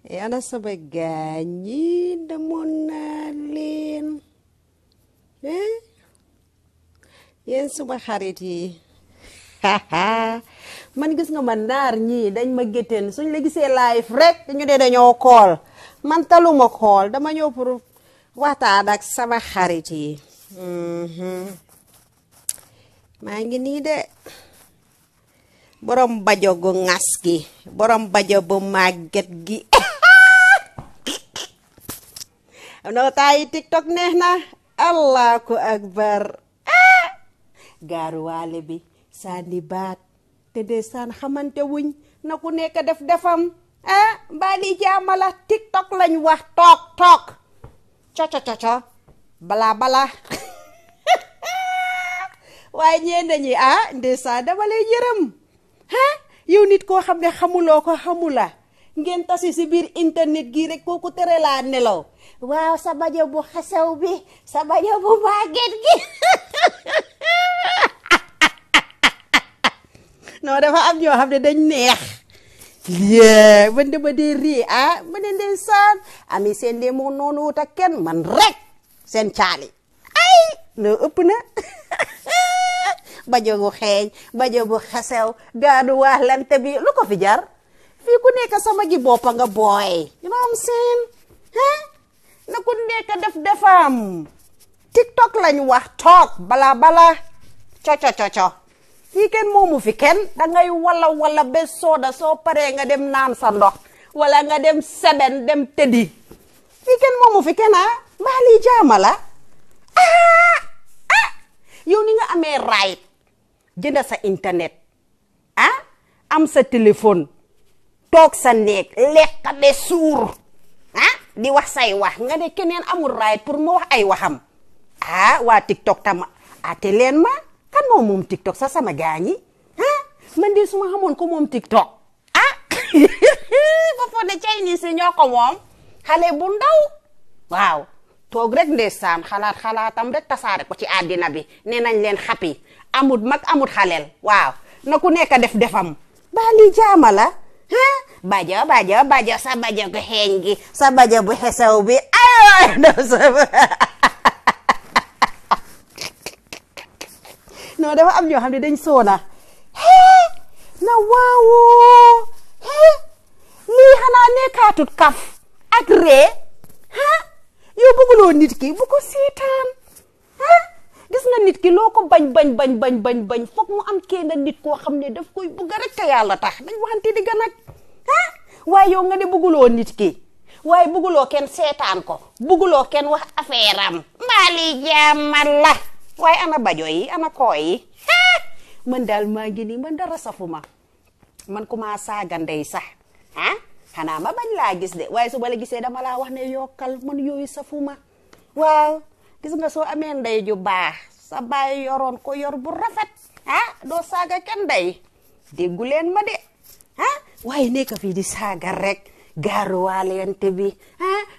ana sama gaañ yi demoon naa leen yéen suma xarit yi man gis nga man naar ñii dañ ma gétteen suñ la gisee live rek ñu dee dañoo kool man taluma kool dama ñëw pour waxtaan ak sama xarit yi maa ngi nii de borom bajo gu ŋas gi borom bajo bu màgget gi no tayi TikTok neex na allahu akbar gaaruwaale bi sànni baat te de saan xamante wuñ na ku nekk def defam mbaa li jaamala TikTok lañ wax toog co bala waaye ñeen ñi ndeysaan dama lay yërëm yow nit koo xam ne xamuloo ko xamula ngeen tasi si biir internet gi rek kooku tere laa nelaw waaw sa bajo bu xasaw bi sa bajo bu màgget gi non dafa am ñoo xam ne dañ neex yee man dama dee rii ma ne ndeysaan ami seen dee moo noonu wut ak kenn man rek seen caali ay loo ëpp na bajo bu xeeñ bajo bu xasaw gaadu waaxlante bi lu ko fi jar fii ku nekk sama gi boppa nga booy you know what I'm saying na ku nekk def defam TikTok lañ wax toog bala co fii kenn moomu fi kenn dangay wala ba sooda soo paree nga dem naan sa ndox wala nga dem seben dem tëddi fii kenn moomu fi kenn mbaa lii jaama la yow ni nga amee right jënd sa internet am sa téléphone toog sa néeg lekk be suur di wax say wax nga ne keneen amul right pour mu wax ay waxam waa TikTok tam te leen ma kan moom TikTok sa sama gaañi man de su ma xamoon ko moom TikTok ba foo ne Chinese si ñoo ko moom xale bu ndaw waaw toog rek ndeysaan xalaatam rek tasaare ko ci àddina bi nee nañ leen xapi amut mag amut xaleel waaw na ku nekk def defam baa li jaama la bajo sa bajo gu xeeñ gi sa bajo bu xesaw bi non dafa am ñoo xam ne dañ soona na waawoo lii xanaa nekkaatut kaf ak ree yow bëgguloo nit ki bu ko seetaan gis nga nit ki loo ko bañ foog mu am kenn nit koo xam ne daf koy bëgg rek te yàlla tax dañ waxante di gën waaye yow nga ne bëgguloo nit ki waaye bëgguloo kenn seetaan ko bëgguloo kenn wax affaire am mbaa lii jaamal la waaye ana bajo yi ana kooy yi man daal maa ngi nii man dara safuma man ku ma saaga ndey sax xanaa ma bañ laa gis de waaye su ma la gisee dama laa wax ne yokkal man yooyu safuma waaw gis nga soo amee ndey ju baax sa baay yoroon ko yor bu rafet doo saaga kenn ndey déggu leen ma de waaye nekk fii di saaga rek gaaruwaalente bi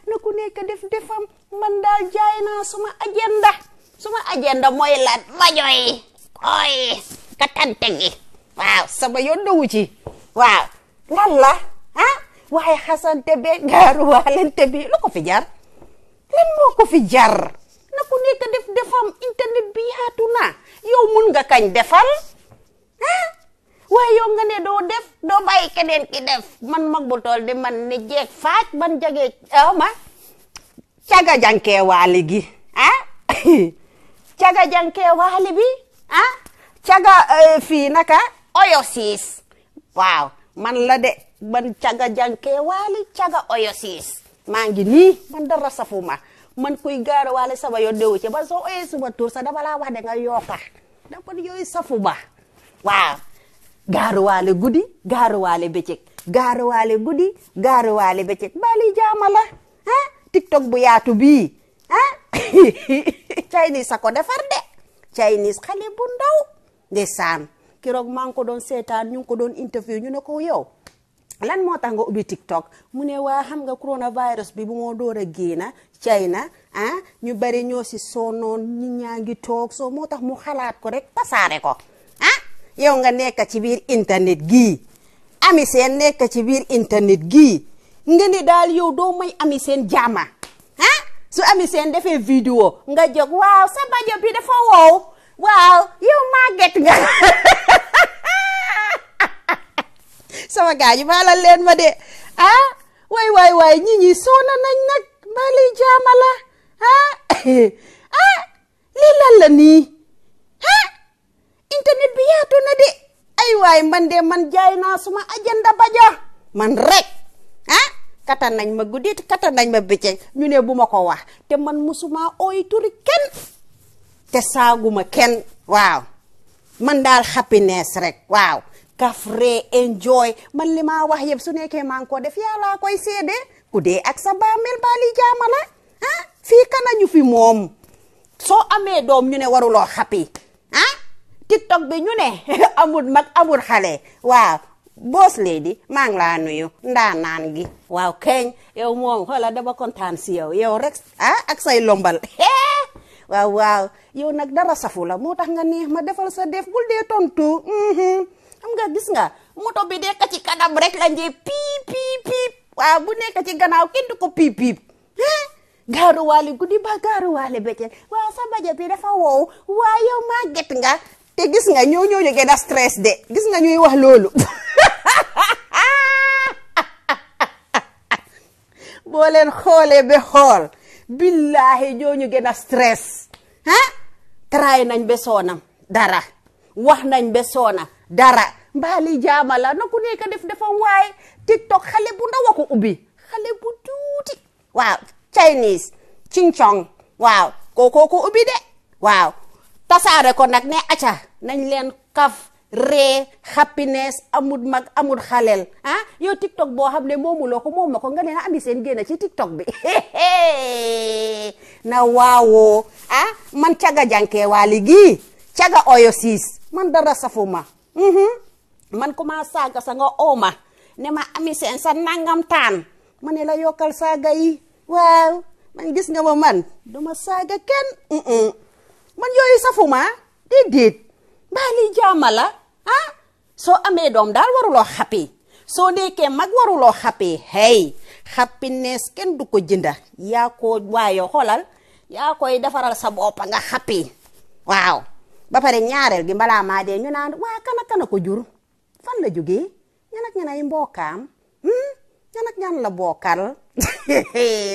na ku nekk def defam man daal jaay naa suma agenda mooy lan bajo yi koy katante gi waaw sama yoon dawu ci waaw lan la waaye xasante be gaaruwaalente bi lu ko fi jar lan moo ko fi jar na ku nekk def defam internet bi yaatu na yow mun nga kañ defal waaye yow nga ne doo def doo bàyyi keneen ki def man mag bu tool di man ne jeeg faaj man jagee caga jankee waali gi caga jankee waali bi caga fii naka oyosis waaw man la de man caga jankee waali caga oyosis maa ngi nii man dara safuma man kuy gaara waale sama yoon dewu ci ba soo oyee suma tur sa dama laa wax de nga yokka dafa yooyu safuma waaw gaaruwaale guddi gaaruwaale bëccëg gaaruwaale guddi gaaruwaale bëccëg bali jaama la TikTok bu yaatu bii Chinese a ko defar de Chinese xale bu ndaw ndeysaan keroog maa ngi ko doon seetaan ñu ngi ko doon interview ñu ne ko yow lan moo tax nga ubbi TikTok mu ne waa xam nga coronavirus bi bu moo door a génn China ñu bari ñoo si soonoon ñi ñaa ngi toog soo moo tax mu xalaat ko rek tasaare ko yow nga nekk ci biir internet gii ami seen nekk ci biir internet gii nga ni daal yow doo may Ami Seen jaama ah su Ami Seen defee vidéo nga jóg waaw sa bajo bi dafa wow waaw yow màgget nga sama gaañu baalal leen ma de ah waay ñi soona nañ nag mbali jaama la ah lii lan la nii ah internet bi yaatu na de ay waay man de man jaay naa suma agenda bajo man rek ah katan nañ ma guddi katan nañ ma bëccëg ñu ne bu ma ko wax te man musuma ooy turi kenn te saaguma kenn waaw man daal happiness rek waaw kafre enjoy man li ma wax yëpp su nekkee maa ngi ko def yàlla koy seede ku dee ak sa baamel baali jaama la ah fii kana ñu fi moom soo amee doom ñu ne waruloo happy ah TikTok bi ñu ne amul mag amul xale waaw boss lady maa ngi laa nuyu ndaanaan gi waaw keñ yow moom xoola dama kontaan si yow rek ah ak say lombal waaw yow nag dara safu la moo tax nga neex ma defal sa def bul dee tontu xam nga gis nga moto bi nekk ci kanam rek la njee piip waaw bu nekk ci gannaaw kenn du ko piip gaaruwaale guddi ba gaaruwaale bëccëg waaw sa bajo bi dafa wow waaw yow màgget nga te gis nga ñoo gën a stress de gis nga ñuy wax loolu boo leen xoolee ba xool billahi ñoo gën a stress try nañ ba soonam dara wax nañ ba soona dara mbaali jaama la na ku nekk def dafa waay TikTok xale bu ndaw ko ubbi xale bu tuuti waaw Chinese ching chong waaw ko ubbi de waaw tasaare ko nag ne acca nañ leen kaf ree happiness amul mag amul xaleel yow TikTok boo xam ne moomuloo ko moom ma ko nga ne na Ami Seen génn ci TikTok bi na waawoo man caga jànkee waali gi caga oyo siis man dara safuma man kuma saaga sa nga ooma ne ma Ami Seen sa nangam taan ma ne la yokkal saaga yi waaw man gis nga ma man duma saaga kenn man yooyu safuma déedéet mbaali jaama la soo amee doom daal waruloo happy soo nekkee mag waruloo happy hey happiness kenn du ko jënda yaa ko waayo xoolal yaa koy defaral sa bopp nga happy waaw ba pare ñaareel gi balaa maa dee ñu naan waa kana ko jur fan la jógee ñan ay mbokkaam ñan la bokkal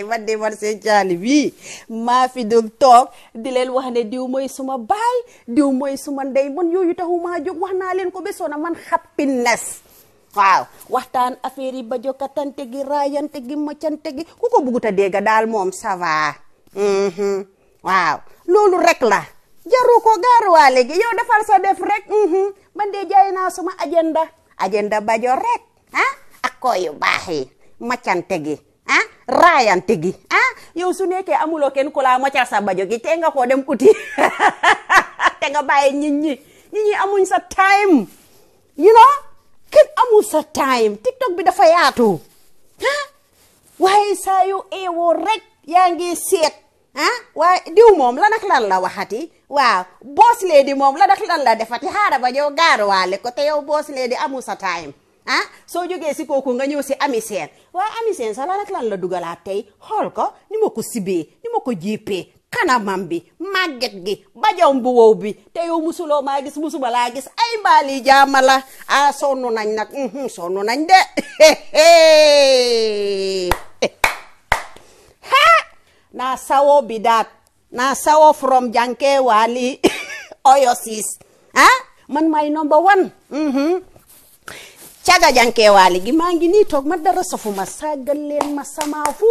man de man seen caali bi maa fi doon toog di leen wax ne diw mooy suma baay diw mooy suma ndey man yooyu taxu maa jóg wax naa leen ko besoona man happiness waaw waxtaan affaire yi ba jokkatante gi raayante gi moccante gi ku ko bugut a dégg daal moom ça va waaw loolu rek la jaru ko gaaruwaale gi yow defal sa def rek man de jaay naa suma agenda bajo rek ak ko yu baax yi moccante gi raayante gi yow su nekkee amuloo kenn ku la moccal sa bajo gi te nga ko dem uti te nga bàyyi nit ñi amuñ sa time kenn amul sa time TikTok bi dafa yaatu waaye saa yu eewoo rek yaa ngi seet waaye diw moom lan ak lan la waxati waaw boss lady moom lan ak lan la defati xaaral ba yow gaaruwaale ko te yow boss lady amul sa time soo jógee si kooku nga ñëw si Ami Seen waaye Ami Seen sa lan ak lan la dugalaat tey xool ko ni ma ko sibee ni ma ko jiipee kanamam bi màgget gi bajom bu wow bi te yow musuloo maa gis musuma laa gis ay mbaali jaama la sonn nañ nag sonn nañ de naa sawo bi daat naa sawo from janke waali oyo siis man may number 1 caga janke waali gi maa ngi nii toog ma dara safuma saagal leen ma sama fu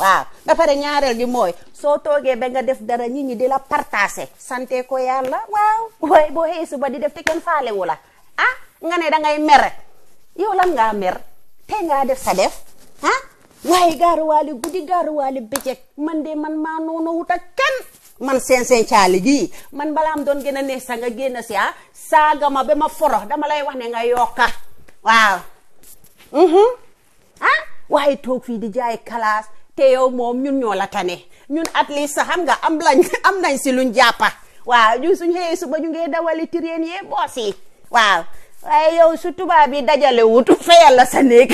waaw ba pare ñaareel gi mooy soo toogee ba nga def dara nit ñi di la partager sante ko yàlla waaw waaye boo xëy suba di def te kenn faalewu la nga ne dangay mer yow lan ngaa mer te ngaa def sa def waaye gaaruwaali guddi gaaruwaali bëccëg man de man maa noonu wut ak kenn man seen caali gi man balaam doon gën a neex sa nga génn si saaga ma ba ma forox dama lay wax ne nga yokka waaw waaye toog fii di jaay kalaas te yow moom ñun ñoo la tane ñun at least sax xam nga am nañ si luñ jàppa waaw ñun suñ xëyee suba ñu ngee dawali tireen yee boos yi waaw waaye yow su tubaab bi dajale wut fayal la sa néeg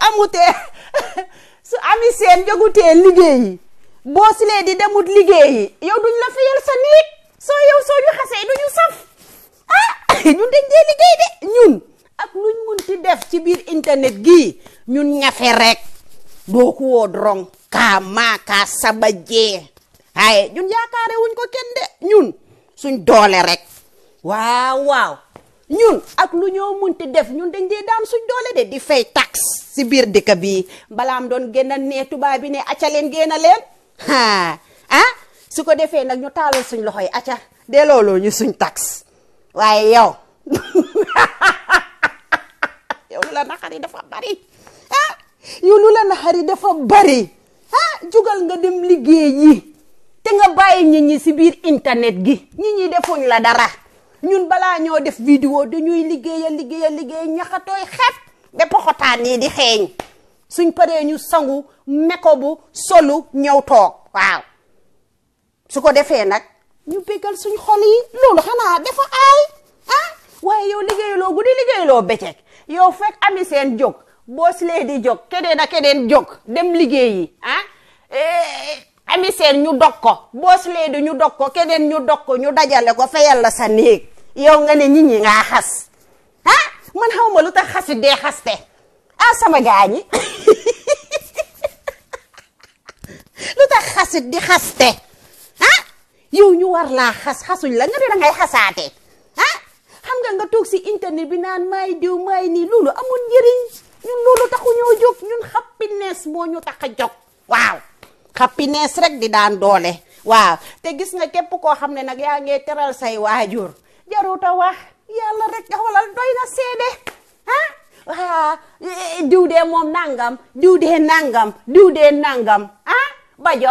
amutee su Ami Seen jógutee liggéeyi Boss Lady demut liggéeyi yow duñ la fayal sa néeg soo ñu xasee duñu saf ñun dañ dee liggéey de ñun ak luñ munti def ci biir internet gii ñun ñafe rek doo ko woo drong kaa maaka saba jee ay ñun yaakaare wuñ ko kenn de ñun suñ doole rek waaw ñun ak lu ñoo munti def ñun dañ dee daan suñ doole de di fay tax si biir dëkk bi balaam doon génn ne tubaab bi ne acca leen génn leen su ko defee nag ñu taalal suñ loxo yi acca de looloo ñu suñ tax waaye yow lu la naxari dafa bari yow lu la naxari dafa bari jugal nga dem liggéey yi te nga bàyyi nit ñi si biir internet gi nit ñi defuñ la dara ñun balaa ñoo def vidéo dañuy liggéey ñaxatooy xepp ba poxotaan yi di xeeñ suñ paree ñu sangu meko bu solu ñëw toog waaw su ko defee nag ñu bégal suñ xol yi loolu xanaa dafa aay waaye yow liggéeyloo guddi liggéeyloo bëccëg yow fekk Ami Seen jóg Boss Lady jóg keneen jóg dem liggéeyi Ami Seen ñu dog ko Boss Lady ñu dog ko keneen ñu dog ko ñu dajale ko fayal la sa néeg yow nga ne nit ñi ngaa xas man xaw ma lu tax xasit dee xaste sama gaañi lu tax xasit di xaste yow ñu war laa xasuñ la nga ne dangay xasaate xam nga toog si internet bi naan maay diw maay nii loolu amul njëriñ ñun loolu taxu ñoo jóg ñun happiness moo ñu tax a jóg waaw happiness rek di daan doole waaw te gis nga képp koo xam ne nag yaa ngee teral say waajur jaruta wax yàlla rek xoolal doy na seede diw dee moom nangam diw dee nangam bajo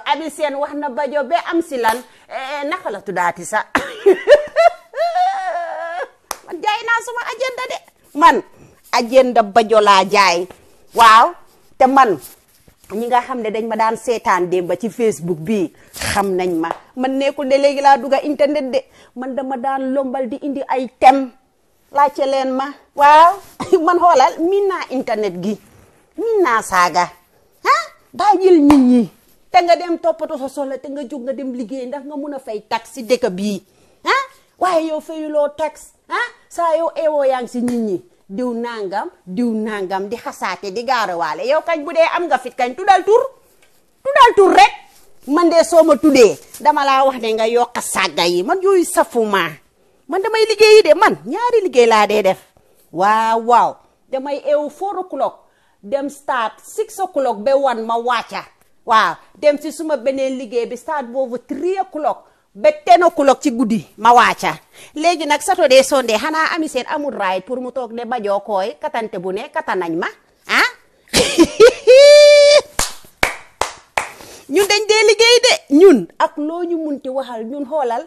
Ami Seen wax na bajo be am si lan naka la tuddaati sa man jaay naa suma agenda de man agenda bajo laa jaay waaw te man ñi nga xam ne dañ ma daan seetaan démb ci Facebook bi xam nañ ma man nekkul de léegi laa dugga internet de man dama daan lombal di indi ay thème laajte leen ma waaw man xoolal min naa internet gi min naa saaga bàyyil nit ñi te nga dem toppatoo sa soxla te nga jóg nga dem liggéey ndax nga mun a fay tax si dëkk bii waaye yow fayuloo tax saa yow eewoo yaa ngi si nit ñi diw nangam di xasaate di gaarawaale yow kañ bu dee am nga fit kañ tuddal tur rek man de soo ma tuddee dama laa wax ne nga yokk sàgga yi man yooyu safuma man damay liggéeyi de man ñaari liggéey laa dee def waaw damay eewu 4 o'clock dem start 6 o'clock ba 1 ma wàcca waaw dem si suma beneen liggéey bi start boobu 3 o'clock ba 10 o'clock ci guddi ma wàcca léegi nag Saturday Sunday xanaa Ami Seen amul right pour mu toog ne bajoo kooy katante bu ne katanañ ma ñun dañ dee liggéey de ñun ak loo ñu munti waxal ñun xoolal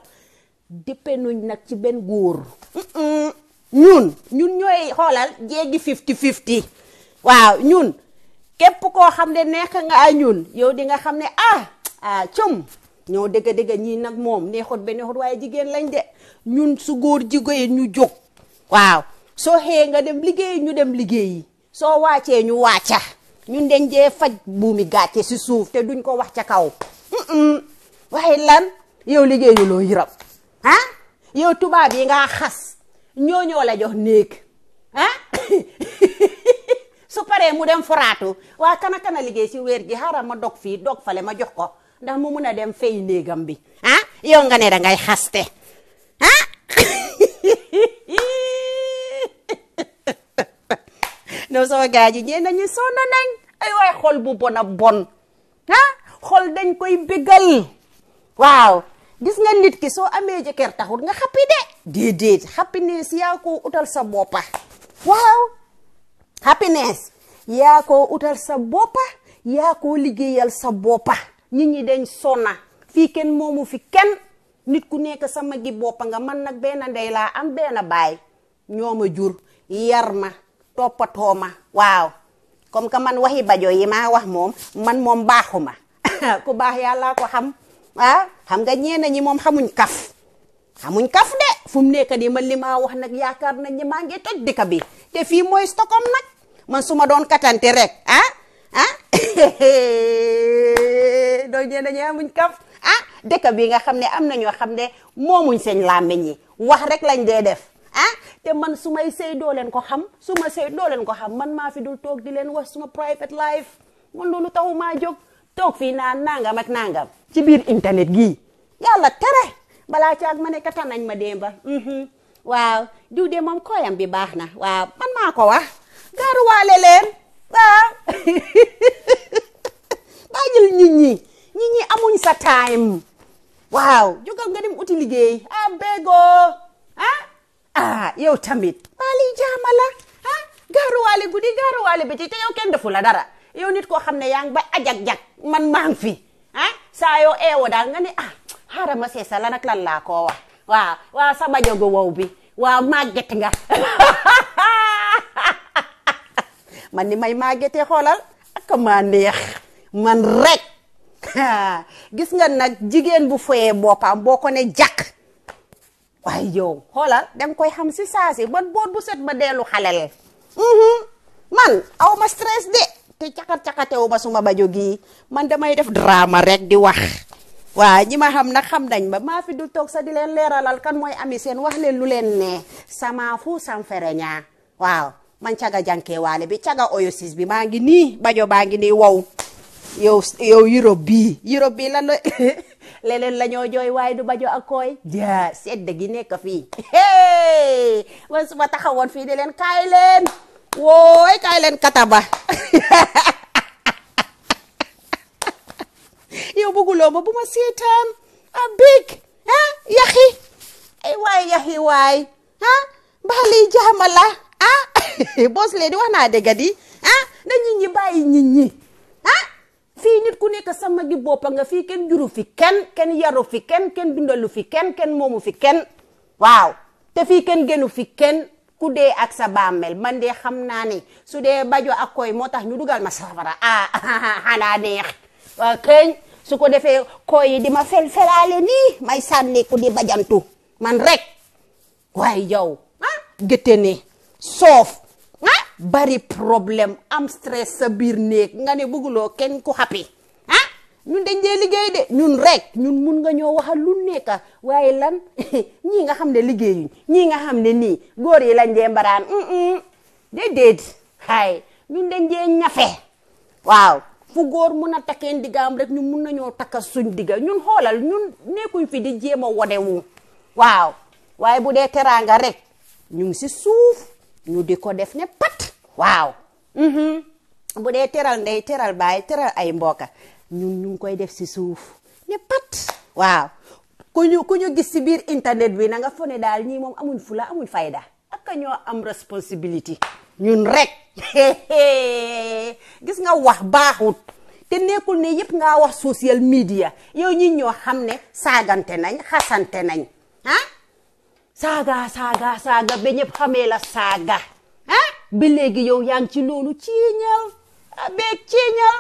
déppenduñ nag ci benn góor ñun ñooy xoolal jéegi 50-50 waaw ñun képp koo xam ne nekk nga ñun yow di nga xam ne com ñoo dëgg ñii nag moom neexut ba neexut waaye jigéen lañ de ñun su góor jigéen ñu jóg waaw soo xëyee nga dem liggéey ñu dem liggéeyi soo wàccee ñu wàcca ñun dañ dee faj buumi gàcce si suuf te duñ ko wax ca kaw waaye lan yow liggéeyuloo yërab yow tubaab yi nga xas ñoo la jox néeg su paree mu dem foraatu waa kana liggéey si weer gi xaaral ma dog fii dog fale ma jox ko ndax mu mun a dem fay néegam bi yow nga ne dangay xaste non sama gaa ji ñee nañu sonn nañ ay waay xol bu bon a bon xol dañ koy bégal waaw gis nga nit ki soo amee jëkkër taxut nga xappi de déedéet happiness yaa ko utal sa boppa waaw happiness yaa ko utal sa boppa yaa ko liggéeyal sa boppa nit ñi dañ sonna fii kenn moomu fi kenn nit ku nekk sa magi boppa nga man nag benn ndey laa am benn baay ñoo ma jur yar ma toppatoo ma waaw comme que man waxi bajo yi maa wax man moom baaxuma ku baax yàlla ko xam xam nga ñeena ñi moom xamuñ kaf de fu mu nekk nii man li maa wax nag yaakaar nañ ñi maa ngi toj dëkk bi te fii mooy Stockholm nag man su ma doon katante rek doo ñee dañuy amuñ kaf dëkk bi nga xam ne am na ñoo xam ne moomuñ seen làmmiñ yi wax rek lañ dee def te man su may sëy doo leen ko xam su ma sëy doo leen ko xam man maa fi dul toog di leen wax suma private life man loolu taxu maa jóg toog fii naan nangam ak nangam ci biir internet gii yàlla tere balaa caag ma ne kata nañ ma démba waaw diw de moom koyam bi baax na waaw man maa ko wax gaaruwaale leen waaw bàyyil nit ñi amuñ sa time waaw jógal nga dem uti liggéey béegoo yow tamit waali jaama la gaaruwaale guddi gaaruwaale bi ci te yow kenn defu la dara yow nit koo xam ne yaa ngi ba ajak-jak man maa ngi fi saa yoo eewo daal nga ne xaaral ma seesa lan ak lan laa koo wax waaw sa bajogo wow bi waaw màgget nga man ni may màggetee xoolal ak maa neex man rek gis nga nag jigéen bu foyee boppam boo ko ne jàkk waaye yow xoolal danga koy xam si saasi man boot bu set ma dellu xalel man aw ma stress de te caqat-caqatewu ma suma bajo gi man damay def drama rek di wax waaw ñi ma xam nag xam nañ ma maa fi du toog sa di leen leeralal kan mooy Ami Seen wax leen lu leen ne sama fu sam fereñaa waaw man caga jànkee waale bi caga oyosis bi maa ngi nii bajo baa ngi nii wow yow Europe bii lan la leneen la ñoo jooy waaye du bajo ak koy ja sedd gi nekk fii man su ma taxawoon fii di leen kaay leen wooy kaay leen kataba yow bëgguloo ma bu ma seetaan big yaxi ay waay yaxi waay mbaali jaama la boos lee di wax naa dëgg di na nit ñi bàyyi nit ñi fii nit ku nekk sama gi boppa nga fii kenn juru fi kenn yaru fi kenn dundalu fi kenn moomu fi kenn waaw te fii kenn gënu fi kenn ku dee ak sa bàmmeel man de xam naa ne su dee bajo ak koy moo tax ñu dugal ma safara xanaa neex waaw këñ su ko defee koy yi di ma fel-felaale nii may sànni ku di bajantu man rek waaye yow gëtte ne soof bari problème am stress sa biir néeg nga ne bëgguloo kenn ku happy ñun dañ dee liggéey de ñun rek ñun mun nga ñoo waxal lu nekk waaye lan ñii nga xam ne liggéeyuñ ñii nga xam ne nii góor yi lañ dee mbaraan déedéet hay ñun dañ dee ñafe waaw fu góor mun a takkee ndigaam rek ñun mun nañoo takka suñ digga ñun xoolal ñun nekkuñ fi di jéem a wodewu waaw waaye bu dee teraanga rek ñu ngi si suuf ñu di ko def ne pat waaw bu dee teral ndey teral baay teral ay mbokka ñun ñu ngi koy def si suuf ne pat waaw ku ñu gis si biir internet bi na nga fone daal ñii moom amuñ fula amuñ fayda ak ñoo am responsibility ñun rek gis nga wax baaxut te nekkul ne yëpp ngaa wax social media yow ñi ñoo xam ne saagante nañ xasante nañ saaga ba ñëpp xamee la saaga ba léegi yow yaa ngi ci loolu ciiñal beeg ciiñal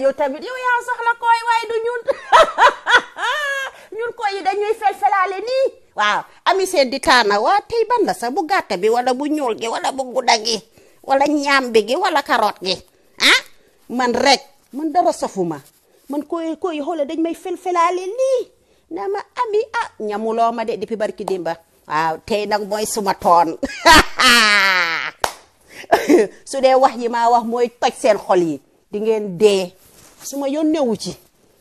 yow tamit yow yaa soxla koy waaye du ñun ñun koy yi dañuy fel-felaale nii waaw Ami Seen di taana waa tey ban la sax bu gàtt bi wala bu ñuul gi wala bu gudda gi wala ñaambi gi wala carotte gi man rek man dara safuma man koy xoole dañ may fel-felaale nii na ma Ami ñamuloo ma de depuis barki dimba waaw tey nag mooy suma toon su dee wax yi maa wax mooy toj seen xol yi di ngeen dee suma yoon newu ci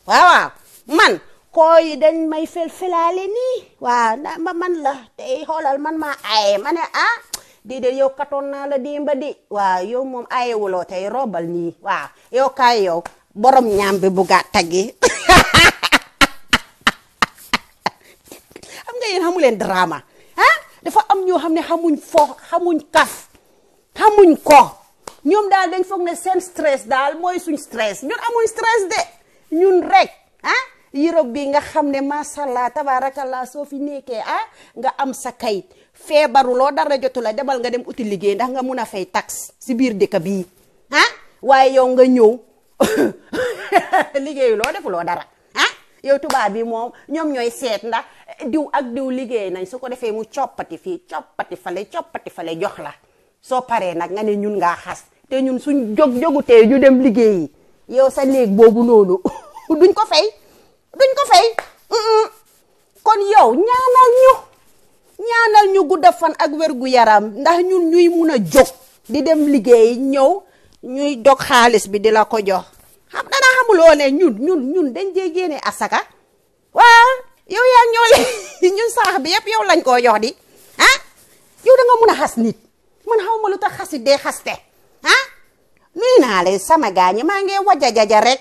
waaw man koy dañ may fel-felaale nii waaw na ma man la tey xoolal man maa aaye ma ne déedéet yow katoon naa la dimba di waaw yow moom aayewuloo tey robal nii waaw yow kaay yow borom ñaam bi bu gàtta gi xam nga yéen xamu leen drama dafa am ñoo xam ne xamuñ fo xamuñ kaf xamuñ ko ñoom daal dañ foog ne seen stress daal mooy suñ stress ñun amuñ stress de ñun rek Europe bi nga xam ne mashallah tabarakallah soo fi nekkee nga am sa kayit feebaruloo dara jotu la demal nga dem uti liggéey ndax nga mun a fay taxe si biir dëkk bii waaye yow nga ñëw liggéeyuloo defuloo dara yow tubaab bi moom ñoom ñooy seet ndax diw ak diw liggéey nañ su ko defee mu coppati fii coppati fale jox la soo paree nag nga ne ñun ngaa xas te ñun suñ jógutee ñu dem liggéeyi yow sa néeg boobu noonu duñ ko fay kon yow ñaanal ñu gudda fan ak wérgu yaram ndax ñun ñuy mun a jóg di dem liggéey ñëw ñuy dog xaalis bi di la ko jox xam dana xamuloo ne ñun dañ dee génne asaka waaw yow yaa ñoo le ñun sarax bi yëpp yow lañ koo jox di yow da nga mun a xas nit man xaw ma lu tax xasit dee xaste nuyu naa leen sama gaañi maa ngi wajajaja rek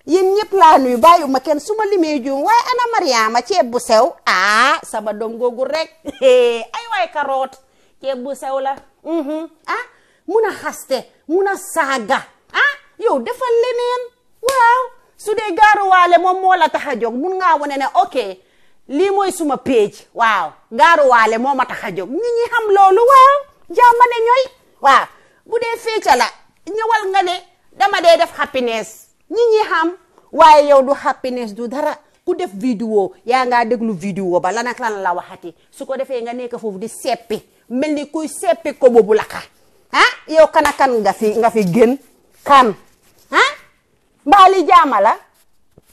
yéen ñëpp laa nuyu bàyyi ma kenn su ma limee juum waaye ana Mariama ceeb bu sew sama doom googu rek ay waay karoot ceeb bu sew la mun a xaste mun a saaga yow defal leneen waaw su dee gaaruwaale moom moo la tax a jóg mun ngaa wane ne ok lii mooy suma page waaw gaaruwaale moo ma tax a jóg nit ñi xam loolu waaw jaama ne ñooy waaw bu dee feeca la ñëwal nga ne dama dee def happiness nit ñi xam waaye yow du happiness du dara ku def vidéo yaa ngaa déglu vidéo ba lan ak lan la waxati su ko defee nga nekk foofu di seppi mel ni kuy seppi ko boobu la ka yow kana kan nga fi gën kan mbaali jaama la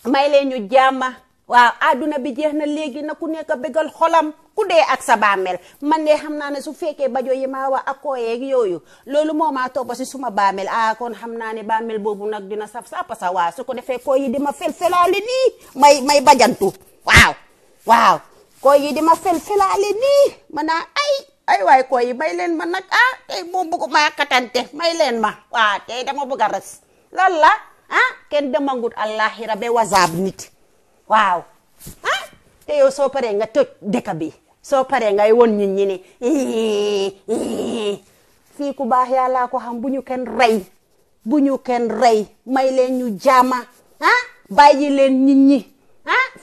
may leen ñu jaama waaw àdduna bi jeex na léegi na ku nekk bégal xolam ku dee ak sa bàmmeel man de xam naa ne su fekkee bajo yi maa wax ak kooyeeg yooyu loolu moo maa toppa si suma bàmmeel kon xam naa ne bàmmeel boobu nag dina saf sapa sa waa su ko defee kooy yi di ma fel-felaale nii may bajantu waaw kooy yi di ma fel-felaale nii ma naa ay waay kooy yi may leen ma nag tey moom bëgg maa katante may leen ma waaw tey dama bëgg a res lan la kenn demangut allahira be wazaab nit waaw te yow soo paree nga tëj dëkk bi soo paree ngay won nit ñi ne fii ku baax yàllaa ko xam bu ñu kenn rey may leen ñu jaama bàyyi leen nit ñi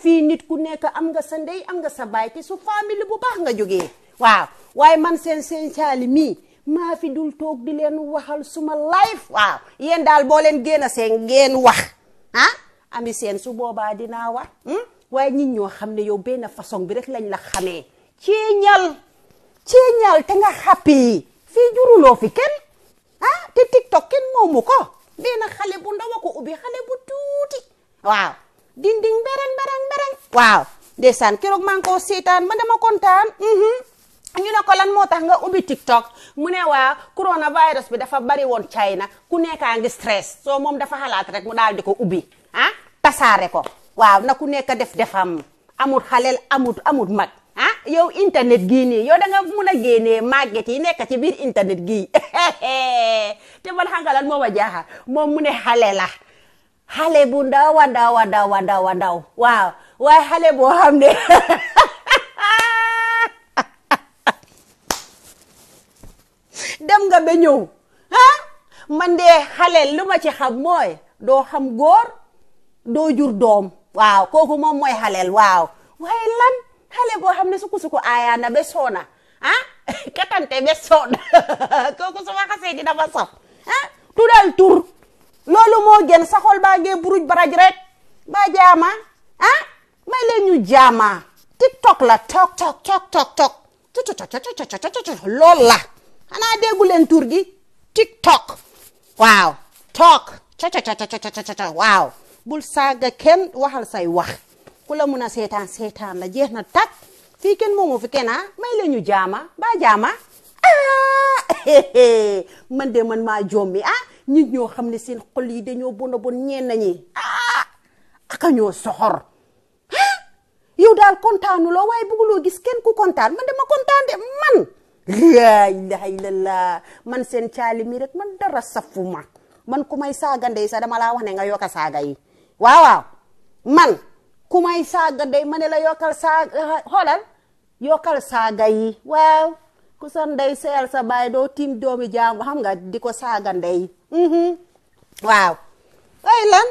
fii nit ku nekk am nga sa ndey am nga sa baay te su famille bu baax nga jógee waaw waaye man seen caali mii maa fi dul toog di leen waxal suma life waaw yéen daal boo leen génn seen ngeen wax ami seen su boobaa dinaa wax waaye nit ñoo xam ne yow benn façon bi rek lañ la xamee ceeñal te nga happy fii juruloo fi kenn te TikTok kenn moomu ko benn xale bu ndaw a ko ubbi xale bu tuuti waaw dinding bereng waaw ndeysaan keroog maa ngi ko seetaan ma dama kontaan ñu ne ko lan moo tax nga ubbi TikTok mu ne waa coronavirus bi dafa bari woon China ku nekkaa ngi stress soo moom dafa xalaat rek mu daal di ko ubbi tasaare ko waaw na ku nekk defam amut xaleel amut mag yow internet gii nii yow da nga mun a génnee màgget yi nekk ci biir internet gii te man xam nga lan moo ma jaaxal moom mu ne xale bu ndaw waaw waaye xale boo xam ne dem nga ba ñëw man de xale lu ma ci xam mooy doo xam góor doo jur doom waaw kooku moom mooy xaleel waaw waaye lan xale boo xam ne suku aayaana ba soona katante ba soona kooku su ma xasee dina ma saf tudal tur loolu moo gën sa xol baa ngee buruj baraj rek ba jaama may leen ñu jaama TikTok la tok loolu la xanaa déggu leen tur gi TikTok waaw took waaw bul saaga kenn waxal say wax ku la mun a seetaan la jeex na tak fii kenn moomu fi kenn may leen ñu jaama ba jaama man de man maa jommi nit ñoo xam ne seen xol yi dañoo bon ñeen nañi aka ñoo soxor yow daal kontaanuloo waaye bëgguloo gis kenn ku kontaan man dama kontaan de man laa ilaha illallah man seen caali mi rek man dara safuma man ku may saaga ndey sa dama laa wax ne nga yokka saaga yi waaw man ku may saaga ndey ma ne la yokkal saaga xoolal yokkal saaga yi waaw ku sa ndey seyal sa baay doo tiim doomi jaam xam nga di ko saaga ndey waaw waaye lan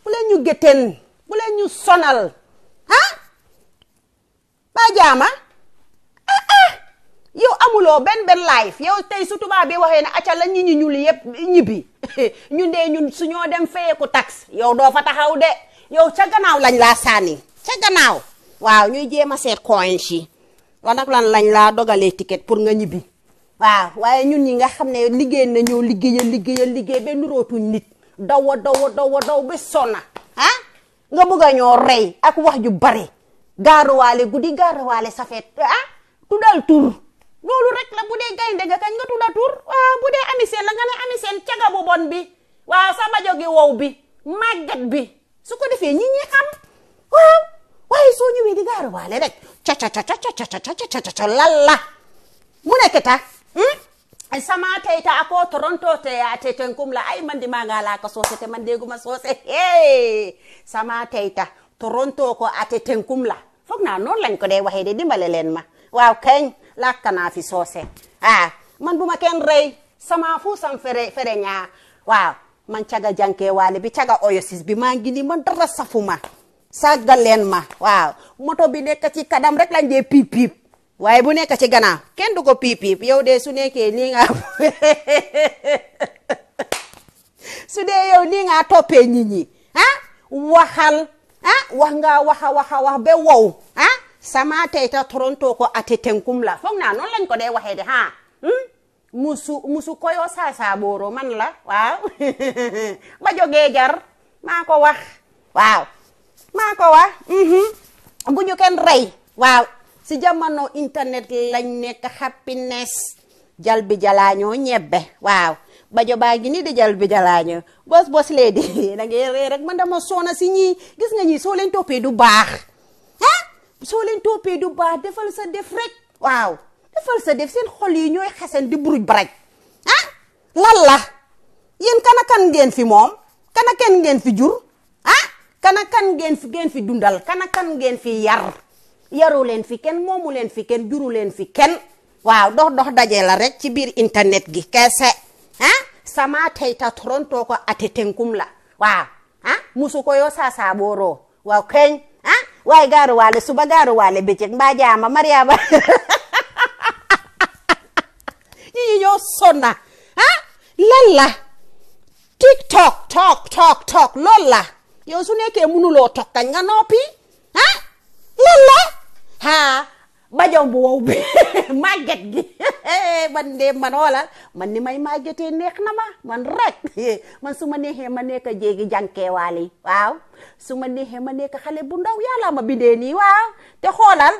bu leen ñu gétten bu leen ñu sonal ba jaama yow amuloo benn life yow tey su tubaab bi waxee ne acca la ñi ñuul yëpp ñibbi ñun de ñun suñoo dem fayeeku tax yow doo fa taxaw de yow ca gannaaw lañ laa sànni ca gannaaw waaw ñuy jéem a seet coins yi wala nag lan lañ laa dogalee ticket pour nga ñibbi waaw waaye ñun ñi nga xam ne liggéey nañoo liggéey ba nurootuñ nit daw ba sonna nga bëgg a ñoo rey ak wax ju bari gaaruwaale guddi gaaruwaale safet tuddal tur loolu rek la bu dee gaynde ga kañ nga tudda tur waaw bu dee ami seen la nga ne ami seen caga bu bon bi waaw sa bajo gi wow bi màggat bi su ko defee ñi xam waaw waaye soo ñëwee di gaaruwaale rek ca lalla mu nekk ta sama teyta ako toronto te ya teten kum la ay man di manga la ka sose te man deguma sose sama teyta toronto ko ateten kum la foog naa noonu lañ ko dee waxee de dimbale leen ma waaw kañ làkk naa fi soose man bu ma kenn rey sama fu sam fere ñaa waaw man caga janke waale bi caga oyosis bi maa ngi ni man dara safuma saggal leen ma waaw moto bi nekk ci kanam rek lañ dee piip waaye bu nekk ci gannaaw kenn du ko piip yow de su nekkee nii nga su dee yow nii nga toppee nit ñi waxal wax nga wax ba wow sama teyta toronto ko ate tenkum la foog naa noonu lañ ko dee waxee de musu koyo saa booro man la waaw ba jógee jar maa ko wax waaw maa ko wax bu ñu kenn rey waaw si jamono internet lañ nekk happiness jal bi jalaañoo ñebbe waaw bajo baa ngi ni di jal bi jalaañoo bos lee di da ngay ree rek man dama soona si ñii gis nga ñii soo leen toppee du baax soo leen toppee du baax defal sa def rek waaw defal sa def seen xol yi ñooy xasen di buruj baraj lan la yéen kan ngeen fi moom kan ngeen fi jur kan ngeen fi dundal kan ngeen fi yar yaru leen fi kenn moomu leen fi kenn juru leen fi kenn waaw dox daje la rek ci biir internet gi kese sama teyta toronto ko ate tenkum la waaw musu ko yo saa booro waaw keñ waaye gaaruwaale suba gaaruwaale bëccëg mbaa jaama mariama ñi ñoo sonna lan la tiktok talk lool la yow su nekkee mënuloo toog kañ nga noppi lan la bajom bu wow bi màgget gi man de man xoolal man ni may màggetee neex na ma man rek man su ma neexee ma nekk jéegi jànkeewaali waaw su ma neexee ma nekk xale bu ndaw yàlla ma bindee nii waaw te xoolal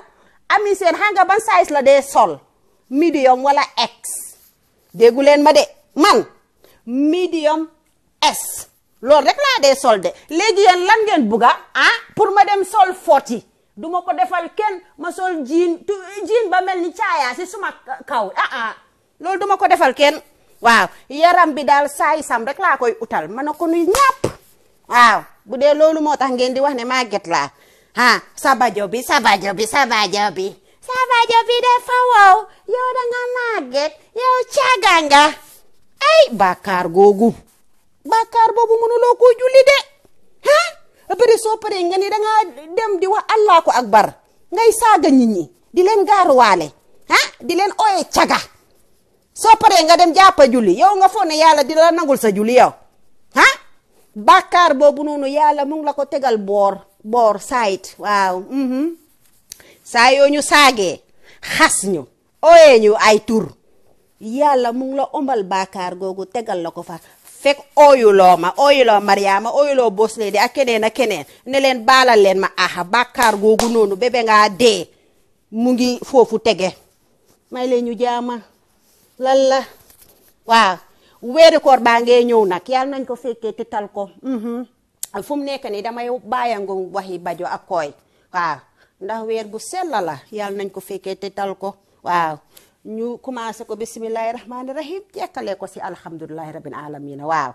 ami seen xam nga ban size la dee sol medium wala X déggu leen ma de man medium S loolu rek laa dee sol de léegi yéen lan ngeen bugga pour ma dem sol 40 duma ko defal kenn ma sol jean ba mel ni caaya si suma kaw loolu duma ko defal kenn waaw yaram bi daal saay sam rek laa koy utal ma ne ko nuy ñàpp waaw bu dee loolu moo tax ngeen di wax ne màgget laa sabajo bi dafa wow yow da nga màgget yow caaga nga ay bàkkaar googu bàkkaar boobu mënuloo ko julli de après soo paree nga ni danga dem di wax allahu akbar ngay saaga nit ñi di leen gaaruwaale di leen ooye caga soo paree nga dem jàppa julli yow nga foog ne yàlla di la nangul sa julli yow bàkkaar boobu noonu yàlla mu ngi la ko tegal boor sayit waaw saa yoo ñu saagee xas ñu ooye ñu ay tur yàlla mu ngi la ombal bàkkaar googu tegal la ko fa fekk ooyuloo Mariama ooyuloo bosle di ak keneen ne leen baalal leen ma bàkkaar googu noonu bébé ngaa dee mu ngi foofu tege may leen ñu jaama lan la waaw weeri koor baa ngee ñëw nag yàlla nañ ko fekkee te tal ko fu mu nekk nii damay bàyyangu waxi bajo ak kooy waaw ndax weer bu sell la yàlla nañ ko fekkee te tal ko waaw ñu commencé ko bismillahi rahmani rahim jekkale ko si alhamdulillahi rabbil alamin waaw